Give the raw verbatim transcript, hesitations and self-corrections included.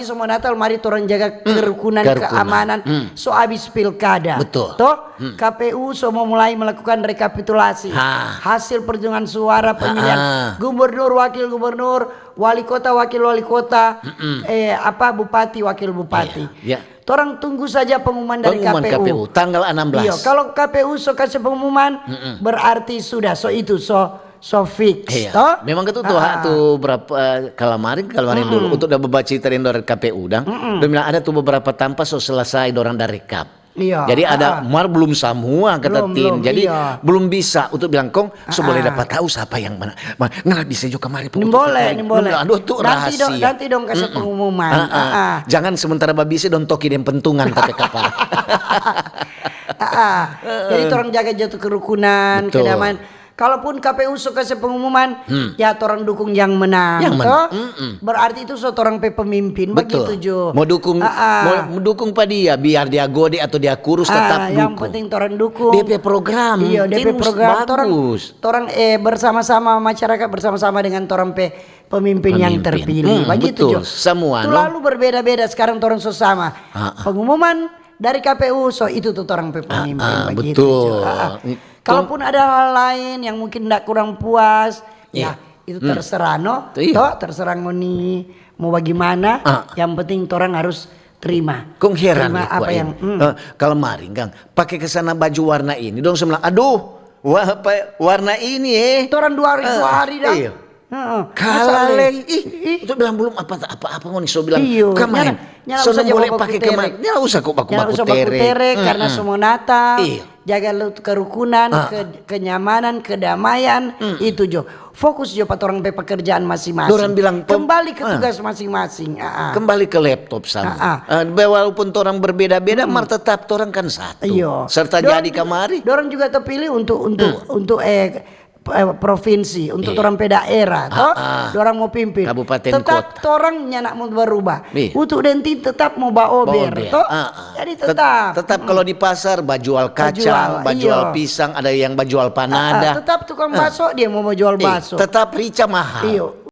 So mo Natal, mari torang jaga kerukunan, keamanan. So abis pilkada. Betul. To, K P U so mo mulai melakukan rekapitulasi hasil perhitungan suara pemilihan gubernur, wakil gubernur, wali kota, wakil wali kota, eh, apa, bupati, wakil bupati. Torang tunggu saja pengumuman dari K P U. Tanggal enam belas. Iyo, kalau K P U so kasih pengumuman, berarti sudah, so itu, so so fix, to? Memang ketu tu, tu berapa, eh, kalamaring, kalamaring dulu, untuk da babaca cerita deng dorang K P U dang. Dong bilang ada tu beberapa tampa so selesai dorang da rekap. Iya. Jadi ada mar belum samua kata tim. Jadi belum bisa untuk bilang kong so boleh dapat tahu siapa yang mana. Ma, ngana bisa juga kamari. Boleh, boleh. Aduh, tu rahasia. Nanti dong kasih pengumuman. Jangan sementara babise dong toki deng pentungan tapi kapal. Jadi torang jaga jatu kerukunan, kedamaian. Kalaupun K P U so kase pengumuman, ya torang dukung yang menang, to? Berarti itu so torang pe pemimpin, bagitu jo. Mo dukung, mo dukung pa dia, biar dia gode atau dia kurus, tetap dukung. Yang penting torang dukung. Dia pe program, iyo, dia pe program, torang, torang, eh, bersama-sama, masyarakat bersama-sama dengan torang pe pemimpin yang terpilih, bagitu jo. Semua. Terlalu berbeda-beda, sekarang torang so sama. Pengumuman dari K P U, so itu tu torang pe pemimpin, bagitu jo. Kalaupun ada hal lain yang mungkin nda kurang puas, ya itu terserah, no? To, terserah ngoni mo bagimana, yang penting torang harus terima. Kong heran apa yang, eh, kalau maring kang pake kesana baju warna ini, dong semua, aduh, wah, apa, warna ini, eh. Torang dua hari, dua hari dah. Iyo. Kalaleng, ih, itu bilang belum apa-apa, ngoni so bilang kemarin. Nyala usah baku tere. Nyala usah baku tere karena so mo Natal. Jaga kerukunan, kenyamanan, kedamaian, itu jo. Fokus jo pa torang pe pekerjaan masing-masing. Dorang bilang kembali ke tugas masing-masing. Kembali ke laptop sama. Walaupun torang berbeda-beda, mar tetap torang kan satu. Serta jadi kamari. Dorang juga terpilih untuk, untuk, untuk, eh, provinsi, untuk torang pe daerah, to? Dorang mo pimpin. Kabupaten, kota. Tetap torang nyanda mo berubah. Utu denti tetap mo baober, to? Jadi tetap. Tetap kalau di pasar bajual kacang, bajual pisang, ada yang bajual panada. Tetap tukang baso dia mo bajual baso. Tetap rica mahal. Iyo.